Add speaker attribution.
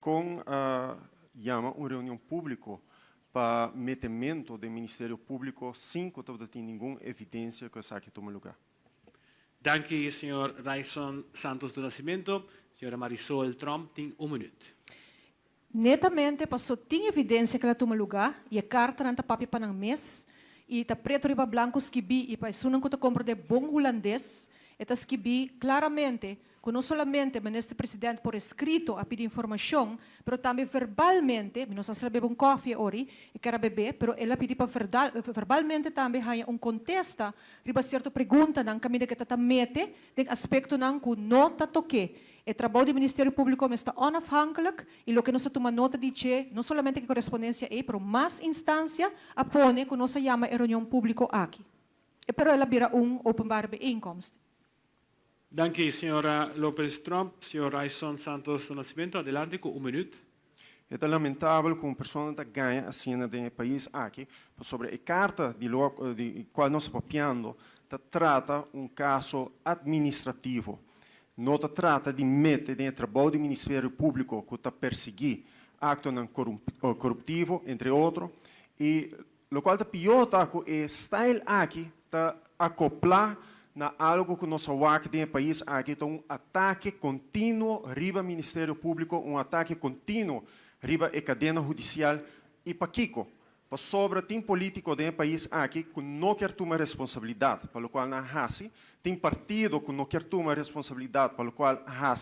Speaker 1: Kon yama un reunion públiko pa metementu di Ministerio Públiko sin ku tin ningun evidensia ku esaki a tuma lugá?
Speaker 2: Danki, señor Ryçond Santos do Nascimento. Señora Marisol Tromp, tin un minuut.
Speaker 3: Netamente paso tin evidensia ku el a tuma lugá i e kartanan ta papia pa nan mes i ta pretu riba blanku skibí i pa esunnan ku ta komprondé bon hulandes e ta skibí klaramente ku no solamente minister president por eskrito a pidi informashon pero tambe verbalmente. Mi no sa si el a bebe un kòfi e ori e ker a bebe, pero el a pidi pa verbalmente tambe haña un kontesta riba sierto preguntanan kaminda ku e ta ta mete den aspektonan ku no ta tok'é. E trabou di Ministerio Públiko mester ta onafhankelijk i loke nos a tuma nota di dje, no solamente ku e korespondensia ei, pero mas instansia a pone ku nos a yama e reunion públiko aki. E pero el a bira un openbare bijeenkomst.
Speaker 2: Danki, señora Lopez Tromp. Señor Ryçond Santos do Nascimento, adelante ku un minuut.
Speaker 1: Ta lamentabel ku un persona ta gaña asina den e pais aki sobre e karta di kual nos ta papiando ta trata un kaso administrativo. No ta trata di mete den e trabou di Ministerio Públiko ku ta persiguí aktonan koruptivo, entre otro. I lokual ta pió ta ku e style aki ta akoplá na algu ku nos a wak den e pais aki, ta un atake kontinuo riba Ministerio Públiko, un atake kontinuo riba e kadena hudisial. I pakiko? Pasobra tin polítiko den e pais aki ku no ke tuma responsabilidat pa lokual nan a hasi, tin partido ku no ke tuma responsabilidat pa lokual hasi.